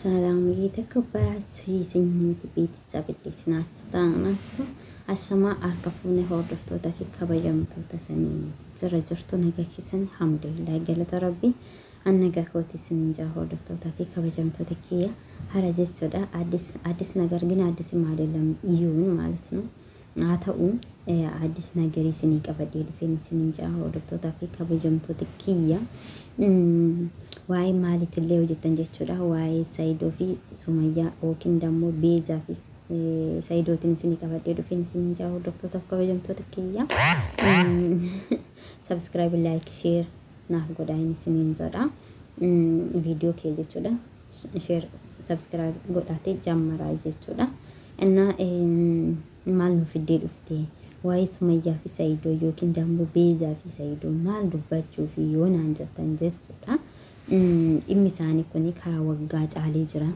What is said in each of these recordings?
ሰላም የተከበራችሁ የስኝት ቤተሰብ እንዴት ናችሁ? ደህና ናችሁ? Ashamaa harka fuunee hordoftoota fi kabajamtoota sanyii jira jirtu nagaa keessan alhamdulillah galata rabbii an nagaa kooti isiniin jaa hordoftoota fi kabajamtoota kiyya hara jechuudha. አዲስ አዲስ ነገር ግን አዲስም አይደለም ይሁን ማለት ነው። haa ta'u አዲስ ነገር isinii qabadhee dhufeen isiniin jaa hordoftootaa fi kabajamtoota kiyya waa'ee maaliitillee hojjetan jechuudha. Waa'ee Saayidoo fi Sumayyaa yookiin immoo Beezaa fi Saayidootiin isinii qabadhee dhufeen isiniin jaa hordoftootaa fi kabajamtoota kiyya. Subscribe, like, share naaf godhaa isiniin jedha. Viidiyoo kee jechuudha. Share, subscribe godhaatee jammaraa jechuudha. እና maal nu fiddee dhufte waa'ee Sumayyaa fi Saayidoo yookiin dammoo Beezaa fi Saayidoo maal dubbachuu fi yoo naan jettan jechuudha. Dhimmi isaanii kun karaa waggaa caalee jira.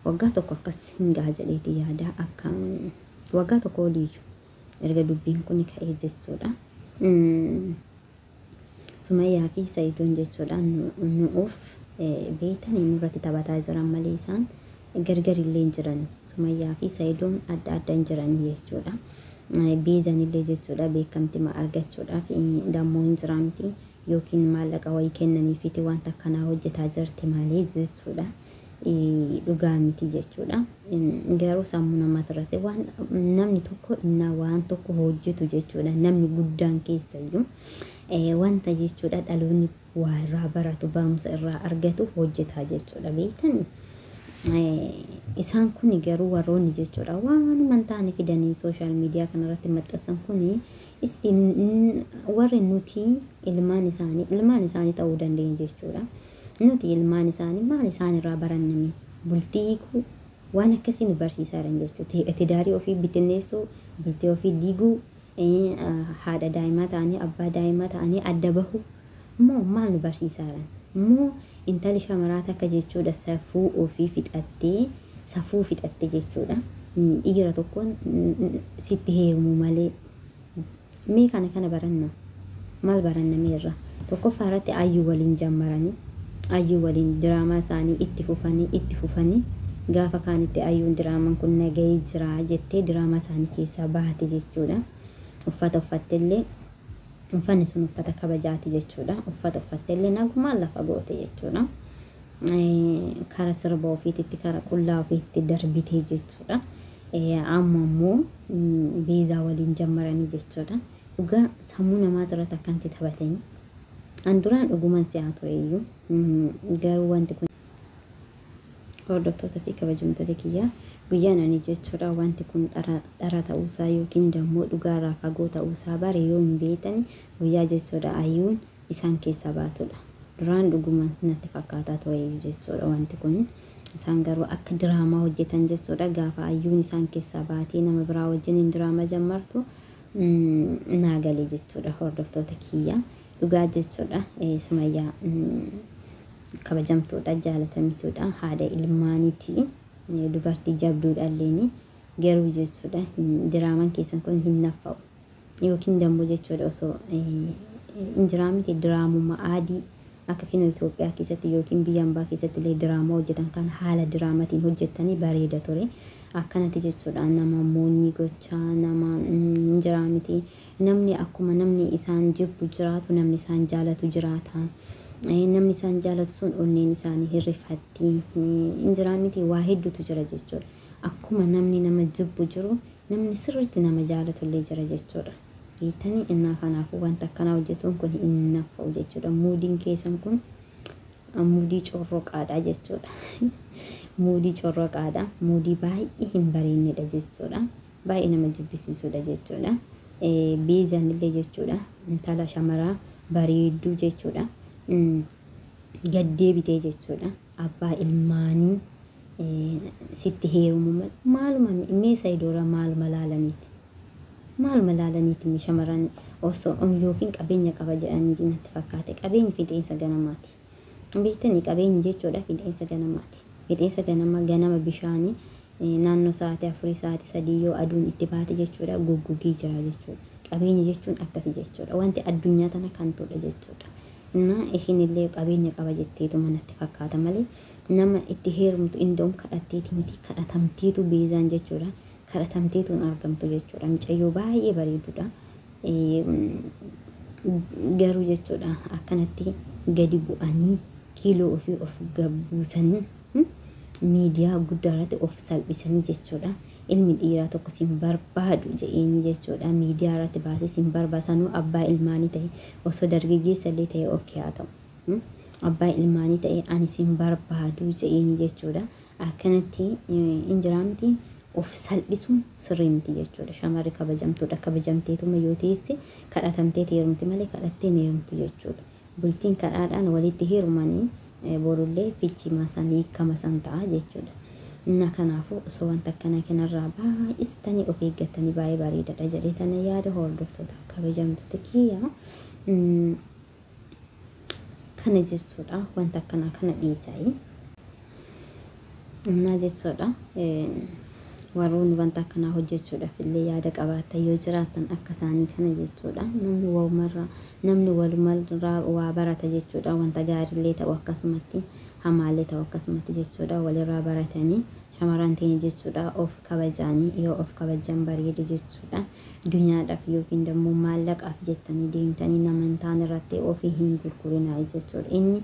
Waggaa tokko akkas hin gaha jedheeti yaada akka waggaa tokko oliiyyuu erga dubbiin kun ka'ee jechuudha. Sumayyaa fi Saayidoon jechuudha nu'uuf beektanii nurratti taphataa jiran malee isaan gargar illee hin jiran. Sumayyaa fi Saayidoon adda adda hin jiran jechuudha. Beezan illee jechuudha beekamtii argachuudhaaf dammoo hin jira miti yookiin maallaqa wayii kennaniifiti wanta akkanaa hojjetaa jirti malee jechuudha. Dhugaa miti jechuudha. Garuu sammuu namaati irratti waan namni tokko innaa waan tokko hojjetu jechuudha. Namni guddaan keessayyuu wanta jechuudha dhaloonni waa irraa baratu barumsa irraa argatu hojjetaa jechuudha beektanii. Isaan kun garuu warroonni jechuudha waanuma hin taane fidanii social media kanarratti maxxansan kun warri nuti ilmaan isaanii ta'uu dandeenya jechuudha. Nuti ilmaan isaanii maal isaan irraa baranname bultii hiikuu waan akkasii nu barsiisaa jiran jechuudha. Tidaarii ofii bittinneessuu, bultii ofii diiguu, haadha daa'imaa ta'anii abbaa daa'imaa ta'anii adda bahu moo maal nu barsiisaa jiran? Moo intalli shamaraa takka jechuudha safuu ofii fixattee safuu fixatte jechuudha. Dhiira tokkoon sitti heerumu malee mee kana kana baranna maal baranna meerra? Tokkoffaa irratti ayyuu waliin jammaranii ayyuu waliin diraamaa isaanii itti fufanii itti fufanii gaafa kaanitti ayyuun diraamaan kun nagahee jira jettee diraamaa isaanii keessaa baate jechuudha. Uffata uffattellee uffanni sun uffata kabajaati jechuudha. Uffata uffattellee nagumaan lafa goote jechuudha. Kara sirba ofiititti kara qullaa ofiitti darbitee jechuudha. Amma immoo Beezaa waliin jammaranii jechuudha. Dhugaa sammuu namaa irratti akkanatti taphatanii. An duraan dhuguman si'aa ture iyyuu garuu wanti kun hordoftoota fi kabajamtoota kiyyaa guyyaan ani jechuudha wanti kun dhara ta'uusaa yookiin dammoo dhugaarraa fagoo ta'uusaa bare yoo hin beektan guyyaa jechuudha ayyuun isaan keessaa baatudha. Duraan dhuguman natti fakkaataa ture iyyuu jechuudha wanti kun. Isaan garuu akka diraamaa hojjetan jechuudha gaafa ayyuun isaan keessaa baatee nama biraa wajjin diraamaa jammartu naa galee jechuudha hordoftoota kiyyaa. Dhugaa jechuudha Sumayyaa kabajamtuudha, jaalatamtuudha, haadha ilmaaniiti, dubartii jabduudha alleeni. Garuu jechuudha diraamaan keessan kun hin naffa'u yookiin dammoo jechuudha osoo hin jiraamiti diraamuma adii akka kinoo Itoophiyaa keessatti yookiin biyya ambaa keessatti illee diraamaa hojjetan kan haala diraamatiin hojjetanii bareeda ture. Akkanatti jechuudha nama moonyii gochaa nama hin jiraamiti. Namni akkuma namni isaan jibbu jiraatu namni isaan jaalatu jiraata. Namni isaan jaalatu sun onneen isaanii hirrifatti hin jiraamiti waa hedduutu jira jechuudha. Akkuma namni nama jibbu jiru namni sirriitti nama jaalatu illee jira jechuudha. Beektanii innaa kanaafuu wanta akkanaa hojjetuun kun hin naffa'u jechuudha. Muudiin keessan kun muudii corroqaadha jechuudha. Muudii corroqaadha. Muudii baay'ee hin bareennedha jechuudha. Baay'ee nama jibbisiisudha jechuudha. Beezaan illee jechuudha. Intala shamaraa bareedduu jechuudha. Gaddeebitee jechuudha. Abbaa ilmaanii sitti heerumu maaluma mee Sayidoora maaluma laalaniiti? Maaluma laalaniiti shamarran osoo yookiin qabeenya qaba jedhaniiti natti fakkaate. Qabeenyi fixeensa ganamaati. Beektanii qabeenyi jechuudha fixeensa ganamaati. Fixeensa ganama ganama bishaanii naannoo sa'aatii 4 sa'aatii 3 yoo aduun itti baate jechuudha goggogee jira jechuudha. Qabeenya jechuun akkasi jechuudha. Wanti addunyaa tana kan tole jechuudha. Innaa ishiin illee qabeenya qaba jetteetu manatti fakkaata malee nama itti heerumtu indoom kadhatteeti miti, kadhatamteetu Beezaan jechuudha. Kadhatamteetu hin argamtu jechuudha. Mucayyoo baay'ee bareedudha. Garuu jechuudha akkanatti gadi bu'anii kiiloo ofii of gabbuusanii miidiyaa guddaa irratti of salphisanii jechuudha. Ilmi dhiiraa tokko sin barbaadu jedheeni jechuudha. Miidiyaa irratti baasee sin barbaadu sanuu abbaa ilmaanii ta'e, osoo dargaggeessa illee ta'e okkee haa ta'u. Abbaa ilmaanii ta'e ani sin barbaadu jedheeni jechuudha. Akkanatti hin jiraa miti, of salphisuun sirrii miti jechuudha. Shamarri kabajamtuudha. Kabajamteetuma yoo teesse kadhatamtee heerumti malee kadhattee hin heerumtu jechuudha. Bultiin kadhaadhaan walitti heerumanii borullee fichimaa san hiikama san ta'a jechuudha. Inna kanaafuu osoo wanta akkana kanarraa baay'istanii of eeggatanii baay'ee bareedaadha jedhee tana yaada, hordoftoota kabajamtoota kiyya. Kana jechuudha, wanta akkanaa kana dhiisayi. Innaa jechuudha, warroonni wanta akkanaa hojjechuudhaaf illee yaada qabaatan yoo jiraatan akka isaanii kana jechuudha. Namni walumarraa, namni walumarraa waa barata jechuudha. Wanta gaariillee ta'u akkasumatti, hamaallee ta'u akkasumatti jechuudha. Walirraa baratanii shamarran teenya jechuudha of kabajaanii, yoo of kabajan bareedu jechuudha. Dunyaadhaaf yookiin immoo maallaqaaf jettanii deemtanii nama hin taane irratti ofii hin gurgurinaa jechuudha. Inni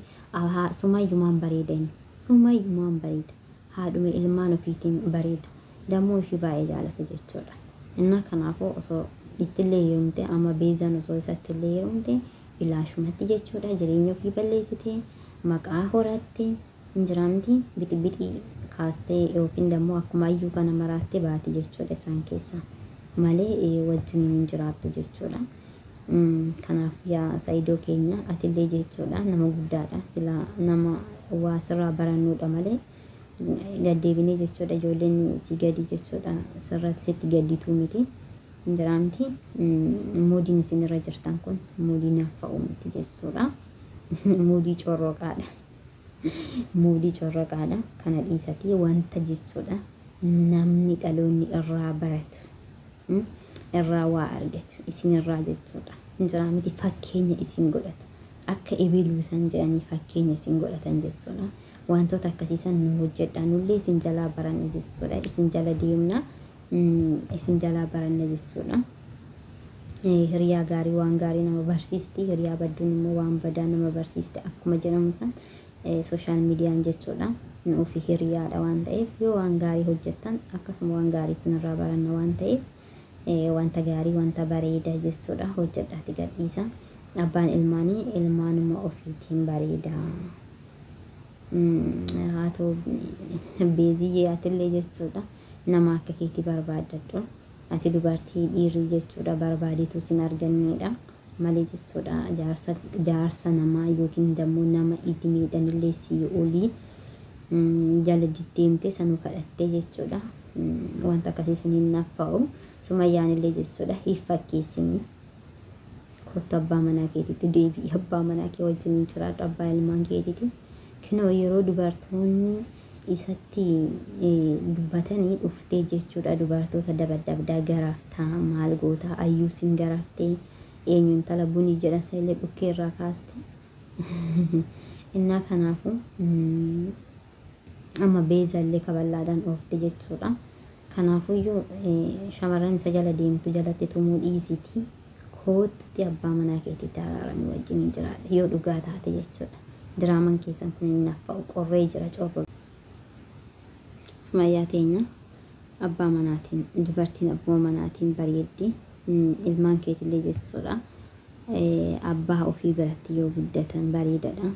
sumayyumaan bareeda, inni sumayyumaan bareeda. Haadhuma ilmaan ofiitiin bareeda. Dammoo ishii baay'ee jaalata jechuudha. Innaa kanaafuu osoo ittillee heerumte, amma Beezaan osoo isatti illee heerumte bilaashumatti jechuudha. Jireenya ofii balleessitee maqaa horatte hin jiraamti, bixibixii kaastee yookiin dammoo akkuma ayyuu kana maraattee baati jechuudha isaan keessa malee wajjin hin jiraattu jechuudha. Kanaaf yaa Saayidoo keenya, atillee jechuudha nama guddaadha, sila nama waa sirraa barannuudha malee gaddeebinee jechuudha ijoolleen si gadi jechuudha sirratti sitti gaddituu miti. Hin jiraamti, muudiin isin irra jirtan kun muudii naaf miti jechuudha. Muudii corroqaadha. Muudii corroqaadha. Kana dhiisatii wanta jechuudha namni dhaloonni irraa baratu, irraa waa argatu isin irraa jechuudha. Hin jiraamti, fakkeenya isin godhatu. Akka ebiluu san jedhanii fakkeenya isin godhatan jechuudha. Wantoota akkasiisan nu hojjedha, nullee isin jalaa baranna jechuudha. Isin jala deemna, isin jalaa baranna jechuudha. Hiriyaa gaarii waan gaarii nama barsiisti, hiriyaa badduun immoo waan badaa nama barsiisti akkuma jedhamu san, sooshaal miidiyaan jechuudha. Nuufi hiriyaadha waan ta'eef, yoo waan gaarii hojjettan akkasuma waan gaarii isinirraa baranna waan ta'eef, wanta gaarii, wanta bareedaa jechuudha hojjedhaati gadhiisa. Abbaan ilmaanii ilmaanuma ofiitiin bareeda. Haa ta'u Beeziyyee, atillee jechuudha nama akka keetii barbaaddadhu. Ati dubartii dhiirri jechuudha barbaadeetu sin argannedha malee jechuudha, jaarsa namaa yookiin dammoo nama idimeedhanillee sii olii jala diddeemtee sanuu kadhattee jechuudha. Wanta akkasii sun hin naffa'u. Sumayyaan illee jechuudha hin fakkeessinii. Kottu abbaa manaa keetiitti deebi'i, abbaa manaa kee wajjin hin jiraadhu, abbaa ilmaan keetiiti. Kinoo yeroo dubartoonni isatti dubbatanii dhuftee jechuudha dubartoota dabaddabdaa garaaftaa maal gootaa, ayyuu sin garaaftee, eenyu intala bunii jedhan sanillee dhukkee irraa kaaste. Innaa kanaafu amma Beezallee kaballaadhaan oofte jechuudha. Kanaafuyyuu shamarran isa jala deemtu jalatti tumuu dhiisiti. Kootutti abbaa manaa keetiitti araaramii wajjin hin jiraadha yoo dhugaa taate jechuudha. Diraamaan keessan kun hin naffa'u, qorree jira corro. Sumayyaa teenya, abbaa manaatiin, dubartiin abbaa manaatiin bareeddi, ilmaan keetillee jechuudha. Abbaa ofii biratti yoo guddatan bareedadha.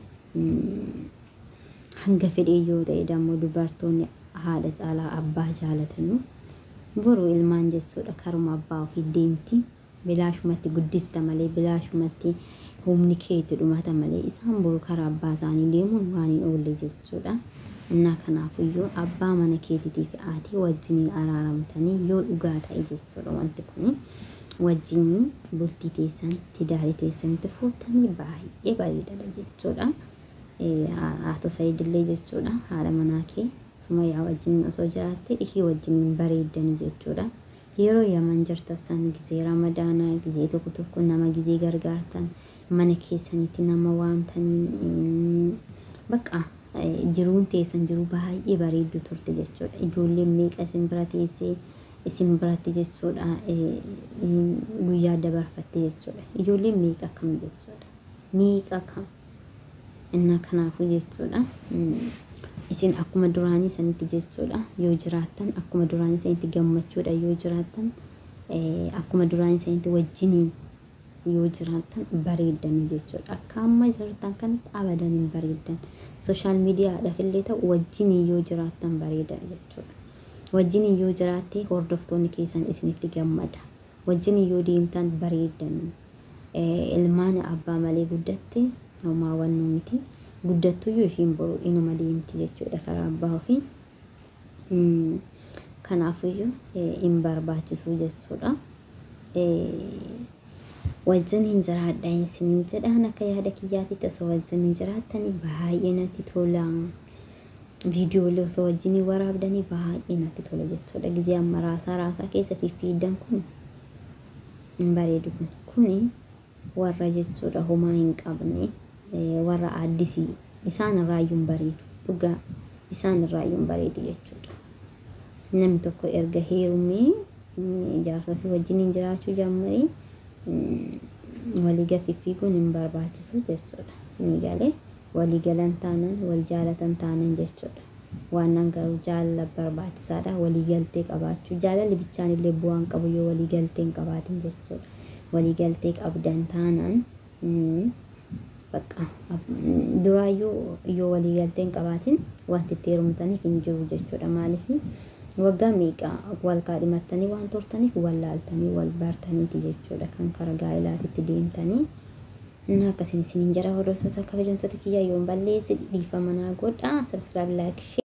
Hanga fedhee yoo ta'e dammoo dubartoonni haadha caalaa abbaa jaalatanii, boru ilmaan jechuudha karuma abbaa ofii deemti. Bilaashumatti guddista malee, bilaashumatti humni keetti dhumata malee, isaan boru karaa abbaa isaanii deemuun waan hin oolle jechuudha. Innaa kanaafuyyuu abbaa mana keetiitii fi ati wajjiniin araaramtanii, yoo dhugaa ta'e jechuudha wanti kun, wajjiniin bultii teessan tidaarii teessanitti fuuftanii baay'ee bareedaadha jechuudha. Haatoo Saayidillee jechuudha haadha manaa kee Sumayyaa wajjiniin osoo jiraatte ishii wajjiniin bareeddanii jechuudha. Yeroo Yaman jirtan san gizee Ramadaanaa gizee tokko tokko nama gizee gargaartan Mana keessanitti nama waamtanii bakka jiruun teessan jiruu baay'ee bareeddu turte jechuudha. Ijoolleen meeqa isin bira teessee isin biratti jechuudha guyyaa dabarfatte jechuudha. Ijoolleen meeqa kam jechuudha. Meeqa kam. Innaa kanaafuu jechuudha. Isin akkuma duraanii sanitti jechuudha yoo jiraattan, akkuma duraanii sanitti gammachuudha yoo jiraattan, akkuma duraanii sanitti wajjiniin yoo jiraattan bareeddanii jechuudha. Akka amma jirtan kanatti abadan hin bareeddan. Social miidiyaadhaaf illee ta'u wajjiniin yoo jiraattan bareeda jechuudha. Wajjiniin yoo jiraatte hordoftoonni keessan isinitti gammada. Wajjiniin yoo deemtan bareeddanii. Ilmaan abbaa malee guddatte homaa wannoo miti. Guddattuyyuu ishiin boru inuma deemti jechuudha karaa abbaa ofii. Kanaafuyyuu hin barbaachisu jechuudha. Wajjin hin jiraadha isiniin jedhaan akka yaada kiyyaatitti osoo wajjin hin jiraattanii baay'ee natti tola. Viidiyoolee osoo wajjin waraabdanii baay'ee natti tola jechuudha. Gizee amma raasaa raasaa keessa fiffiiddan kun hin bareedu kun. Kuni warra jechuudha homaa hin qabne, warra addisii isaan irraayyuu hin bareedu. Dhugaa isaan irraayyuu hin bareedu jechuudha. Namni tokko erga heerumee jaarsa ofii wajjin jiraachuu jammaree walii gad fiffiiguun hin barbaachisu jechuudha. Isinii galee walii galan taanan wal jaalatan taanan jechuudha. Waannan garuu jaalala barbaachisaadha. Walii galtee qabaachuu. Jaalalli bichaan illee bu'aa hin qabu yoo walii galtee hin qabaatin jechuudha. Walii galtee qabdan taanaan bakka duraayyuu yoo walii galtee hin qabaatin wanti itti heerumtaniif hin jiru jechuudha. Maaliif waggaa meeqa wal kaadhimattanii waan turtaniif wal laaltanii wal bartaniiti jechuudha kan karaa gaa'ilaatitti deemtanii. Innaa akkasiin isiniin jira hordoftoota kabajamtoota kiyyaa yoon balleesse dhiifama naa godhaa. Subscribe, like, share.